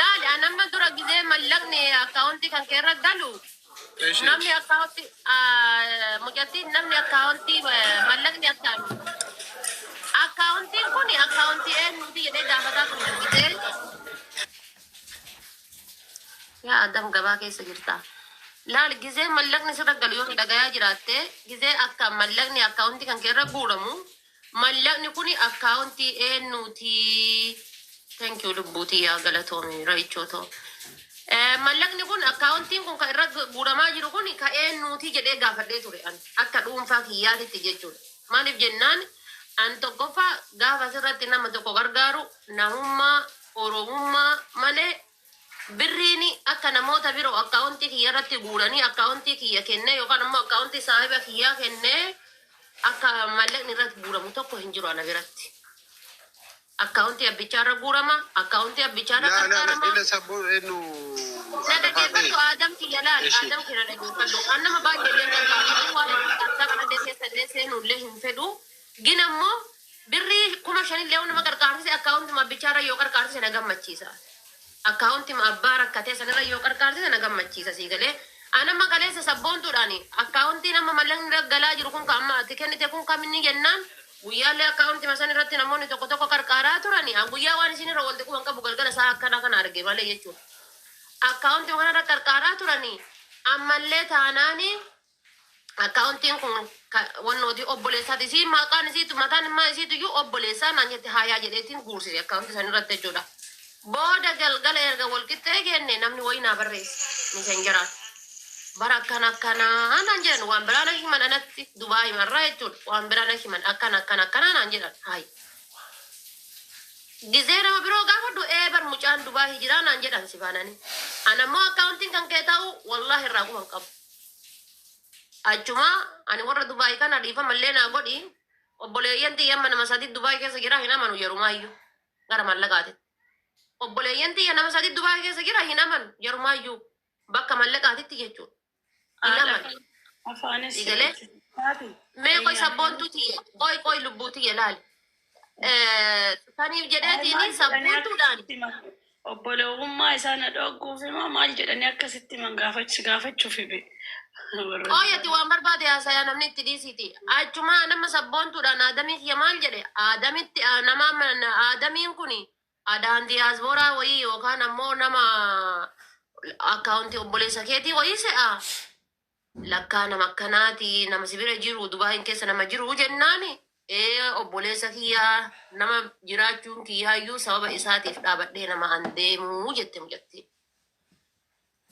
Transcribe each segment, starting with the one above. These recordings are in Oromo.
Laali an amma dura gizee mallaqni akkaawuntii kan kee irra galu Eshi. namni akkaawuntii mucattiin namni akkaawuntii mallaqni akkaan akkaawuntiin kun akkaawuntii eenyuti jedhee gaafataa ture gizee. Yaa Adam gabaa keessa jirta. Laal gizee mallaqni sirra galu yoo dhagayaa jiraatte, gizee akka mallaqni akkaawuntii kan kee irra guuramu, mallaqni kun akkaawuntii eenyuti? Thank you lubbuutii, yaa galatoomi ra'ichoo ta'u. Mallaqni kun, akkaawuntiin kun kan irra guuramaa jiru kun ka eenyuti jedhee gaafadhee ture an akka dhuunfaa kiyyaatitti jechuudha. Maaliif jennaan, an tokkoffaa gaafa asirratti nama tokko gargaaru namummaa Oromummaa malee birriin akka namoota biroo akkaawuntii kiyya irratti guuranii akkaawuntii kiyya kennee yookaan ammoo akkaawuntii saahiba kiyyaa kennee akka mallaqni irratti guuramu tokko hin jiru ana biratti. Akkaawuntii abbichaa irra guurama, akkaawuntii abbichaa irra La la la gargaarama. Ila sabbo eenyu Na arafaa dhaggeeffadhu ta'e. Aadam kiyya laal Eshi. Aadam kiyya na dhaggeeffadhu. An nama baay'ee illee gargaaru waan gargaarsaa kanallee keessa illee seenuu illee hin fedhu. Gin ammoo birrii 5000 illee nama qarqaarsise, akkaawuntii abbichaa irra yoo qarqaarsise na gammachiisa. Akkaawuntii abbaa rakkatee sanirra yoo qarqaarsise na gammachiisa, sii galee. Anamma kaleessa sabboontuudhaan akkaawuntiin amma mallaqni galaa jiru kun kan amma ati kennite kun kaminni jennaan, guyyaallee akkaawuntii san irratti namoonni tokko tokko qarqaaraa turani. An guyyaa waan isin irra oolte quban qabu, galgala isaa akkana kana arge malee jechuudha. Akkaawuntii kanarra qarqaaraa turani, ammallee taanaani akkaawuntiin kun wannooti obboleessaati. Isii maqaan isiitu mataan immaa isiitu iyyuu obboleessaa naan jette, haayaa jedheetiin guursise akkaawuntii san irratti jechuudha. Booda galgala erga walqixxee kenne namni wayii naa barreesse Messengeraan. Bara akkana akkanaa naan jedhan, waan biraa na himan anatti Dubaay marraa jechuudha. Waan biraa na himan, akkana akkana akkanaa naan jedhan, hayi. Gizee nama biroo gaafadhu, ee bar mucaan Dubaay jiraa naan jedhan si baananii. Ana immoo akkaawuntiin kan kee ta'u wallaahi irraa quban qabu. Achuma ani warra Dubaay kana dhiifamallee naa godhi. Obboleeyyan tiyya amma nama sadi Dubaay keessa jira, hin amanu yerumaayyuu gara mallaqaatitti. Obboleeyyan tiyya nama sadi Dubaay keessa jira, hin amanu yerumaayyuu bakka mallaqaatitti jechuudha. Hin amanu. Afaanis Igalee? Mee qoy sabboontuu tiyya, qoy qoy lubbuu tiyya laali. Saniif jedheetiin sabboontuudhaan Obboleewwummaa isaa na dhogguuf himaa maal jedhanii akkasitti himan gaafachuuf be. Qoy, ati waan barbaade haasayaa, namni itti dhiisiti. Achuma nama sabboontuudhaan Aadamii kiyya maal jedhe, Aadamitti nama Aadamiin kun adaan diyaasporaa wayii yookaan ammoo nama akkaawuntii obboleessa keetii wayii se'a. Lakkaa nama akkanaati, nama si bira jiru, Dubaayin keessa nama jiru jennaani, ee obboleessa kiyyaa, nama jiraachuun kiyyaayyuu sababa isaatiif dhaabadhee nama an deemuu jette mucattiin.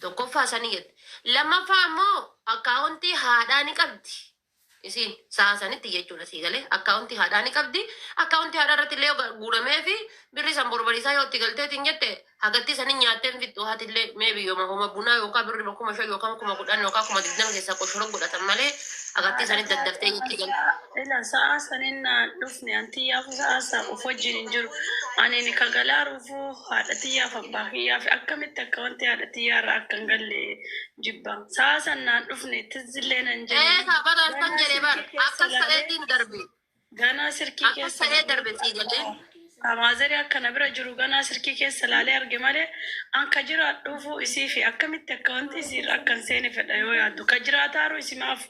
Tokkoffaa sanii jette. Lammaffaa ammoo akkaawuntii haadhaa ni qabdi. Isiin sa'a sanitti jechuudha, sii galee, akkaawuntii haadhaa ni qabdi. Akkaawuntii haadhaa irratti illee guuramee fi birri san borbariisaa yoo itti galteetiin jette, hagatti sanii nyaattee hin fixxu hatillee, meebi yooma homa bunaa yookaan birri 5000 yookaan 10,000 yookaan 20,000 keessaa qoshoroo godhatan malee hagatti sanii daddaftee itti galte. Ila sa'a sanin naan dhufne, an tiyyaaf sa'a isaa of wajjin hin jiru. Ani ni kagalaa rufuu haadha tiyyaaf abbaa kiyyaaf akkamitti akka wanti haadha tiyyaa irraa akka hin galle jibba. Sa'a san naan dhufne, tizzillee nan Ee jenne. ka bara san Ganaa jedhe bar sirkii keessa akkas laalee ta'eetiin darbe. Ganaa sirkii Akkas keessa ta'ee darbe, sii galee. Amaazarii akkana bira jiru ganaa sirkii keessa laalee arge malee, an ka jiraadhuufuu isii fi akkamitti akka wanti isiirra akka hin seene fedha yoo yaaddu ka jiraataaru isimaaf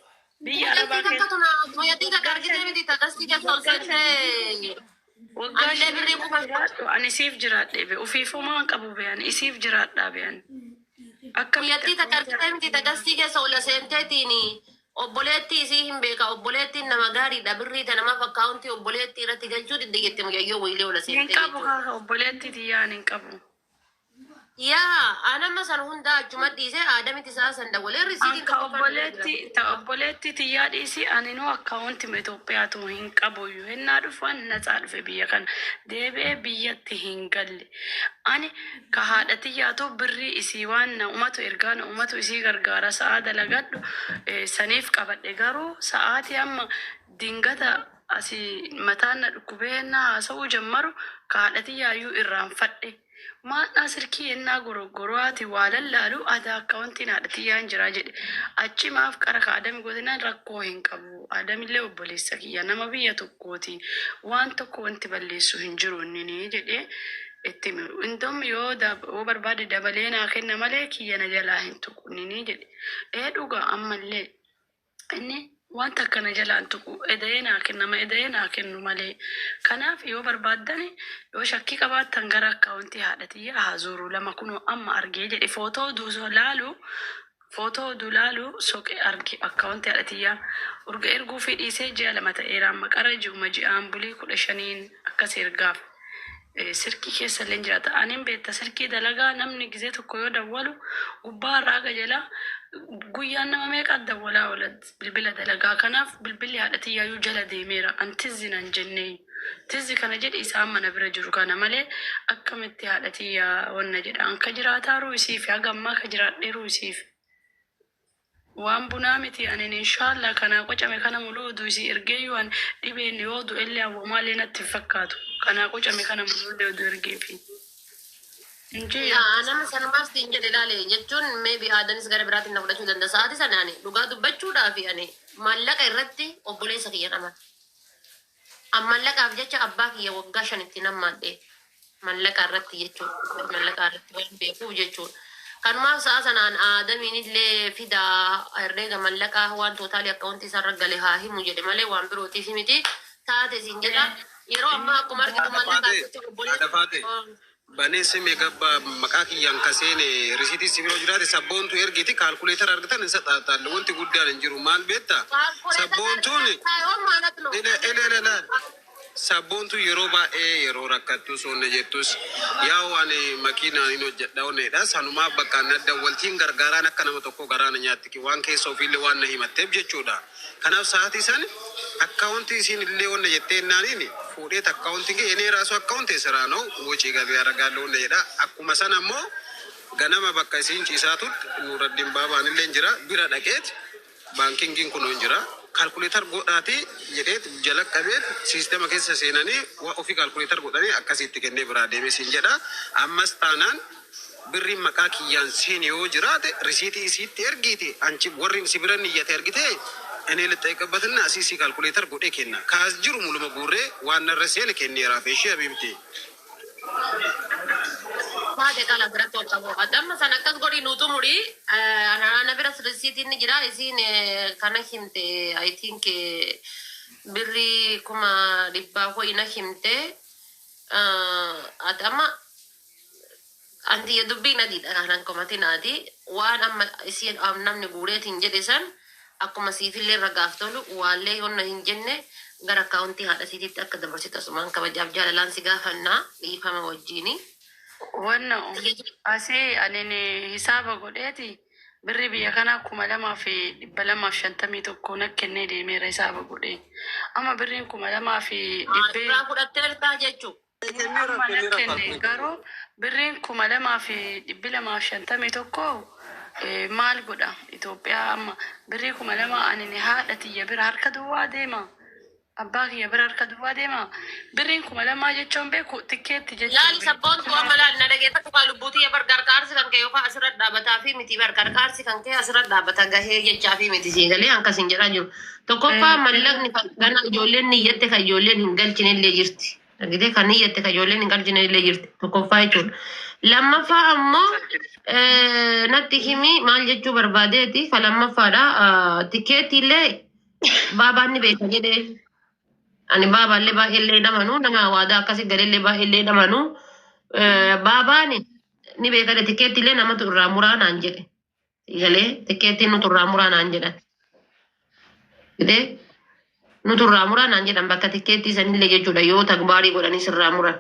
biyya Mucattii arabaa takka keessa tuna mucattii takka argitee miti takasii keessa ol seentee waggaa anillee birrii 5 kuma jiraadhu, ani isiif jiraadhe be, ufiifuu maan qabu be, ani isiif jiraadhaa be, ani akkamitti Mucattii akka takka wanti argitee miti takasii keessa ol seenteetiin, obboleettii isii hin beeka, obboleettiin nama gaariidha, birrii tana namaaf akkaawuntii obboleettii irratti galchuu didde jette mucayyoo wayilee ol hin seentee qabu jechuudha. Kaa obboleettii tiyyaan hin qabu. Yaa anamma san hundaa achuma dhiisee Aadamitti isaa san dawwalee risiitiin Anka tokkoffaan bira jira. obboleetti ta obboleetti tiyyaa dhiisi, aninuu akkaawuntima Itoophiyaatu hin qabuyyuu. Hennaa dhufu an natsaa dhufe, biyya kana deebi'ee biyyatti hin galle. Ani ka haadha tiyyaatu birrii isii waan na umatu ergaa na umatu isii gargaara sa'aa dalagadhu saniif qabadhe, garuu sa'aatii amma dingata asii mataan na dhukkubee hennaa haasa'uu jammaru ka haadha tiyyaayyuu irraanfadhe. Maadhaa sirkii ennaa goroggoroaati waa lallaalu adaa akkaawuntiin haadha tiyyaan jiraa jedhe. Achi maaf qara ka Adami gootinaan rakkoo hin qabu. Adamillee obboleessa kiyya, nama biyya tokkooti. Waan tokko wanti balleessu hin jiru inni jedhee. Itti hime. Indoom yoo yoo barbaade dabalee naa kenna malee kiyya na jalaa hin tuqu inni jedhe. Ee dhugaa, ammallee inni wanta akkana jalaan tuqu eda'ee naa kennama, eda'ee naa kennu malee. Kanaaf yoo barbaaddani, yoo shakkii qabaattan, gara akkaawuntii haadha tiyyaa haa zuuru lama kunoo amma argee jedhe. Footoo oduu laalu, footoo oduu laalu soqe arge. Akkaawuntii haadha tiyyaa urga erguu fi dhiisee ji'a 2 ta'eera. Amma qara ji'uma ji'aan bulii 15n akkas ergaaf. Sirkii keessa illee jiraata. Anin beekta, sirkii dalagaa namni gizee tokko yoo dawwalu gubbaa irraa haga jalaa guyyaan nama meeqa dawwalaa oola bilbila dalagaa. Kanaaf bilbilli haadha tiyyaayyuu jala deemeera. An tizzi nan jennee. Tizzi kana jedhi isaan mana bira jiru kana malee akkamitti haadha tiyyaa wanna jedha. An ka jiraataaruu isiif, haga ammaa ka jiraadheeruu isiif. Waan bunaa miti, anin inshaallah kanaa qocame kana muluu oduu isii ergeeyyuu an dhibeen yoo du'ellee hawwamaallee natti hin fakkaatu. Kanaa qocame kana muluullee oduu ergeefi. Injii. Yaa, nama sanumaaf siin jedhe ilaale jechuun maybe aadanis gara biraatiin na fudhachuu danda'a. Sa'aatii sana ani dhugaa dubbachuudhaaf ani maallaqa irratti obboleessa kiyya nama. An maallaqaaf jecha abbaa kiyya waggaa 5tti nammaadhe maallaqa irratti jechuudha. Maallaqa irratti waan beekuuf jechuudha. Kanumaaf sa'a sanaan aadamiin illee fidaa herreega maallaqaa waan total akkaawuntii isaarra gale haa himu jedhe malee waan birootiif miti. Taate siin jedha. Yeroo ammaa akkuma argitu Haadha maallaqaaf faatee, jecha obboleessa. haadha faatee. Banee simee gabba maqaa kiyyaan kaseene risiitii si biroo jiraate Sabboontu ergiti, calculator argitan hin saxaaxaalle, wanti guddaan hin jiru. Maal beektaa? Calculator Sabboontuun argitan ማለት ነው. Ile ile ile Sabboontu yeroo baay'ee yeroo rakkattu sonne jettus yaa waan makiinaan hin hojjedha onneedha. Sanumaaf bakka nadda waltiin gargaaraan akka nama tokko garaana nyaatti waan keessa ofiillee waan na himatteef jechuudha. Kanaaf sa'aatii san akkaawuntii isiin illee wanna jettee naaniin fuudhee akkaawuntii kee enee raasu akkaawuntii ስራ ነው ወጪ ገቢ ያደርጋለሁ jedha. Akkuma sana ammoo ganama bakka isiin ciisaa turte Nuuraddin Baabaan illee jira, bira dhaqeet baankingiin kun hin jira. Calculator godhaati jedheet jala qabeet siistema keessa seenanii waa ofii calculator godhanii akkasitti kennee biraa deeme siin jedha. Ammas taanaan birriin maqaa kiyyaan seen yoo jiraate risiitii isiitti ergiiti anchi warri si bira niyyate ergite እኔ ልጠይቅበትና asiisii calculator godhee kenna. Kaas jiru muluma guurree waan narra seene kenneeraaf ishee abiibti. Taate qala biratti ol qabu. Adamma sana akkas godhi, nuutu murii. Ana bira risiitiin ni jira. Isiin kana himte, I think birrii 100,000 ho'i na himte. Ati amma anti dubbiin adiidha kanan komatinaati. Waan amma isiin namni guureetiin jedhe san akkuma siifillee ragaaf tolu waallee yonna hin jenne gara akkaawuntii haadha siititti akka dabarsitu asumaan kabajaaf jaalalaan si gaafannaa, dhiifama wajjiini. Wanna asii anin hisaaba godheeti birri biyya kanaa 2,251 na kennee deemeera hisaaba godhee. Amma birriin kuma lamaa fi dhibbee Irraa fudhatteertaa jechuu. Kenneera. Amma na Kenneera. kenne. Calculator. Garuu birriin 2,251 maal godha Itoophiyaa? Amma birrii 2,000 anin haadha tiyya bira harka duwwaa deema. Abbaa kiyya bira harka duwwaa deema. Birriin 2,000 jechuun beeku tikkeetti Laali jechuun beeku. Sabboontu amma laal na dhageeffatu kaa lubbuutii bar gargaarsi kan kee yookaan asirra dhaabbataa fi miti, bar gargaarsi kan kee asirra dhaabbata gahee jechaa fi miti, siin galee hankas hin jedhaa jiru. Tokkoffaa mallaqni kan gana ijoolleen niyyatte kan ijoolleen hin galchine illee jirti. Argitee, kan niyyatte kan ijoolleen hin galchine illee jirti. Tokkoffaa jechuudha. Lammaffaa ammoo natti himi, maal jechuu barbaadeeti ka lammaffaadha, tikeetii illee baabaan ni beeka jedhee. Ani baabaallee baay'eellee dhamanu, nama waadaa akkasii galeellee baay'eellee dhamanu, baabaan ni beekadha, tikeetti illee namatu irraa muraa naan jedhe. Galee tikeettiin nutu irraa muraa naan jedhan. Gidee nutu irraa muraa naan jedhan bakka tikeettii sanillee jechuudha, yoo tagbaarii godhanii sirraa muran.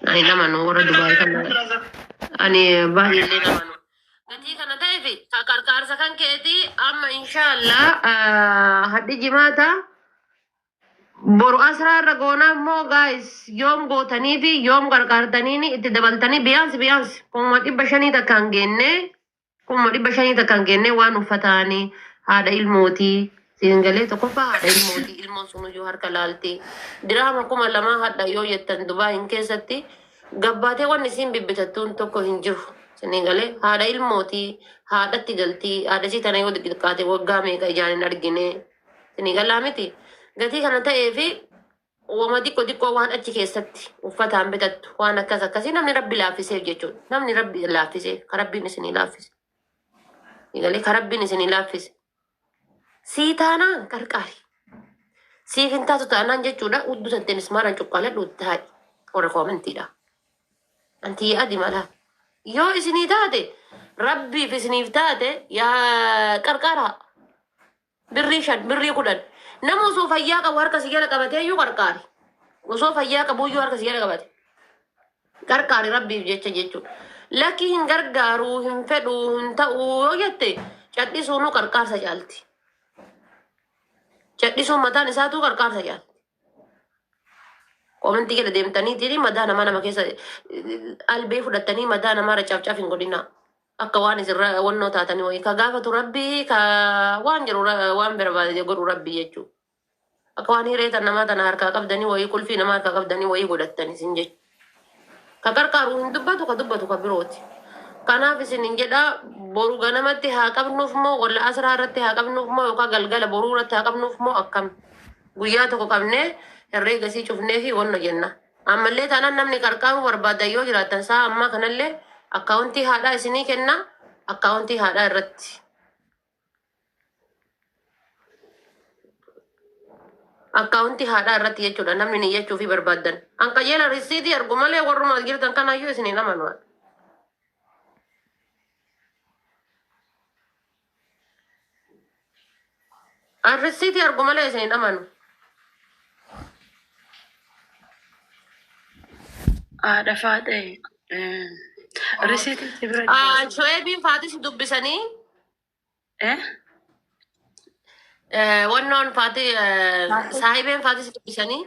Ani dhamanu warra Dubaay kana ani baay'eellee dhamanu. Gatii kana ta'eef qarqaarsa kan keetii amma inshaallah hadhi jimaata. Boru asraarra goonaa immoo guys, yoom gootanii fi yoom qarqaartanii itti dabaltanii biyaansi biyaansi 500,000 takkaan geenne, 500,000 takkaan geenne waan uffataanii haadha ilmootii siingalee. Tokkoffaa haadha ilmootii, ilmoon sunuyyuu harka laalti. Diraama 2,000 hadha yoo jettan Dubaayin keessatti gabbaatee wanni isiin bibbitattuun tokko hin jiru. Siingalee haadha ilmootii, haadhatti galtii, haadha isii tana yoo xixiqqaate waggaa meeqa ijaan hin argine, sinigalaa miti. Gatii kana ta'ee fi Wama xiqqoo xiqqoo waan achi keessatti uffataan bitattu waan akkas akkasii namni rabbi laaffiseef jechuudha. Namni rabbi laaffiseef ka rabbiin isinii laaffise. Egalee ka rabbiin isinii laaffise. Sii taanaan qarqaari. Siif hin taatu taanaan jechuudha. Udduu tanteen ismaaraan cuqqaaladhu taa'i. Warra koomentiidha. Anti adi mala. Yoo isinii taate rabbiif isiniif taate yaa qarqaaraa. Birrii 5, birrii 10. Nama osoo fayyaa qabu harka si jala qabatee iyyuu qarqaari. Osoo fayyaa qabu iyyuu harka si jala qabate. Qarqaari rabbiif jecha jechuudha. Lakki hin gargaaru, hin fedhu, hin ta'u yoo jette cadhisuunuu qarqaarsa caalti. Cadhisuun mataan isaatuu qarqaarsa caalti. Komentii jala deemtaniitiin madaa namaa nama keessa albee fudhattanii madaa namaarra cafcaf hin godhinaa. Akka waan isin wannoo taatanii wayii ka gaafatu rabbii ka waan jedhu waan barbaade godhu rabbii jechuudha. Akka waan hiree tan namaa tana harkaa qabdanii wayii qulfii namaa harkaa qabdanii wayii godhattanii isin jechuudha. Ka qarqaaru hin dubbatu ka dubbatu ka birooti. Kanaaf isin hin jedhaa boru ganamatti haa qabnuuf moo walla asraa irratti haa qabnuuf moo yookaan galgala boruu irratti haa qabnuuf moo akkam. Guyyaa tokko qabnee herreega isii cufnee fi wanna jenna. Ammallee taanaan namni qarqaaruu barbaadan yoo jiraattan sa'a ammaa kanallee akkaawuntii haadhaa isinii kenna akkaawuntii haadhaa irratti. Akkaawuntii haadhaa irratti jechuudha namni niyyachuu fi barbaaddan. An qajeela risiitii argu malee warruma as jirtan kanaayyuu isin hin amanu. An risiitii argu malee isin hin amanu. Haadha faaxee risiitiin si bira jira. Shoeebiin faatis dubbisanii Eh? Wannoon faati saahibeen faatis dubbisanii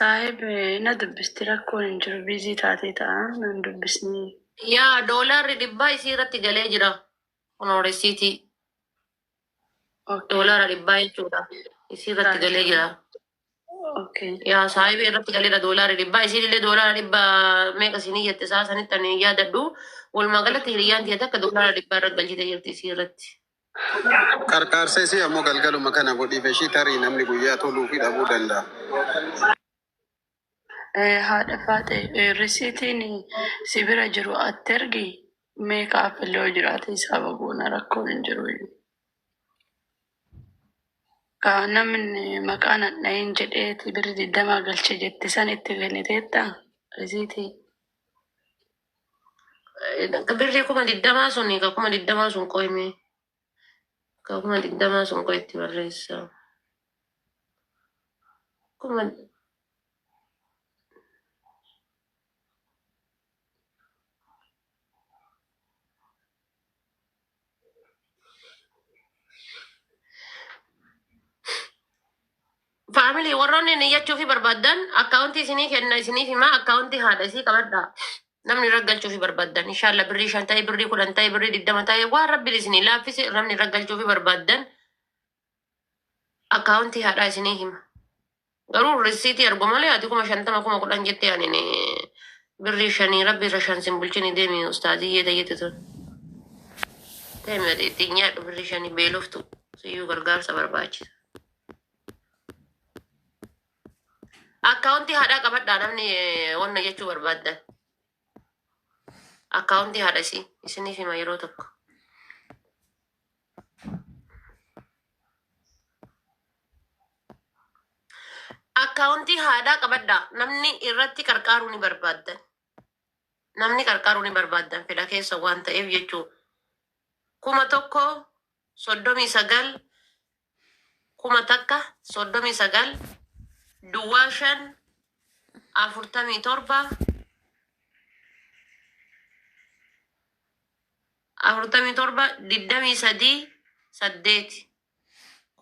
Saahib na dubbisti rakkoon hin jiru biizii taatee ta'a nan dubbisni. Yaa doolaarri dhibbaa isii irratti galee jira. Kunoo risiitii Okay. doolaara dhibbaa jechuudha. Isii irratti galee jira. Okay. Yaa saahibee irratti galeera doolaara dhibbaa. Isiin illee doolaara dhibba meeqa isinii jette isaa sanitti ani hin yaadadhu. Walumaa galatti hiriyyaan tiyya takka doolaara dhibbaa irra galchite jirti isii irratti. Qarqaarsa isii ammoo galgaluma kana godhiif ishii tarii namni guyyaa toluu fi dhabuu danda'a. Haadha faaxee risiitiin si bira jiru atti ergi meeqa illee yoo jiraate hisaaba goona rakkoon hin jiru. Ka namni maqaa nan dhahin jedheeti birri 20 galche jette san itti kenniteetta risiitii. Birrii 20,000 sun ka 20,000 sun qoyme. Ka 20,000 sun qoy itti barreessa. Kuma Faamilii warroonni niyyachuu fi barbaaddan akkaawuntii isinii kenna isiniif himaa akkaawuntii haadha isii qabadhaa. Namni irra galchuu fi barbaaddan inshaalla birrii 5 ta'e birrii 10 ta'e birrii 20 ta'e waan rabbiin isinii laaffise namni irra galchuu fi barbaaddan akkaawuntii haadhaa isinii hima. Garuu risiitii argu malee ati 50,000 10,000 jettee ani birrii shanii rabbi irra shan sin bulchini deemi ustaaziyyee tayyete tun. Deemi ati ittiin nyaadhu birrii shanii beeloftu siyyuu gargaarsa barbaachisa. Akkaawuntii haadhaa qabadhaa namni wanna jechuu barbaaddan. Akkaawuntii haadha isii isiniif hima yeroo tokko. Akkaawuntii haadhaa qabadhaa namni irratti qarqaaruu ni barbaaddan. Namni qarqaaruu ni barbaaddan fedha keessa waan ta'eef jechuu. 1039 1039 05 47 47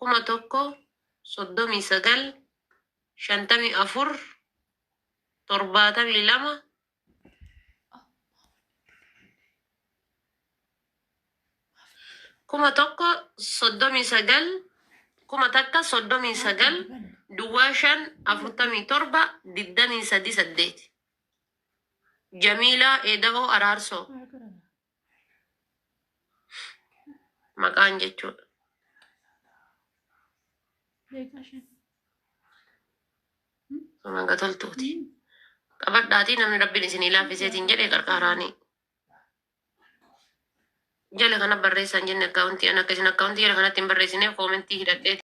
23 8 1039 54 72 1039 1039 05 47 23 8 Jamiilaa Eda'oo Araarsoo maqaan jechuudha. Hanga toltuuti. Qabadhaatii namni Rabbiin isinii laaffiseetiin jedhe qarqaaraanii. Jala kana barreessaan jenne akkaawuntii, an akka isin akkaawuntii jala kanatti hin barreessineef koomentii hidhadhee.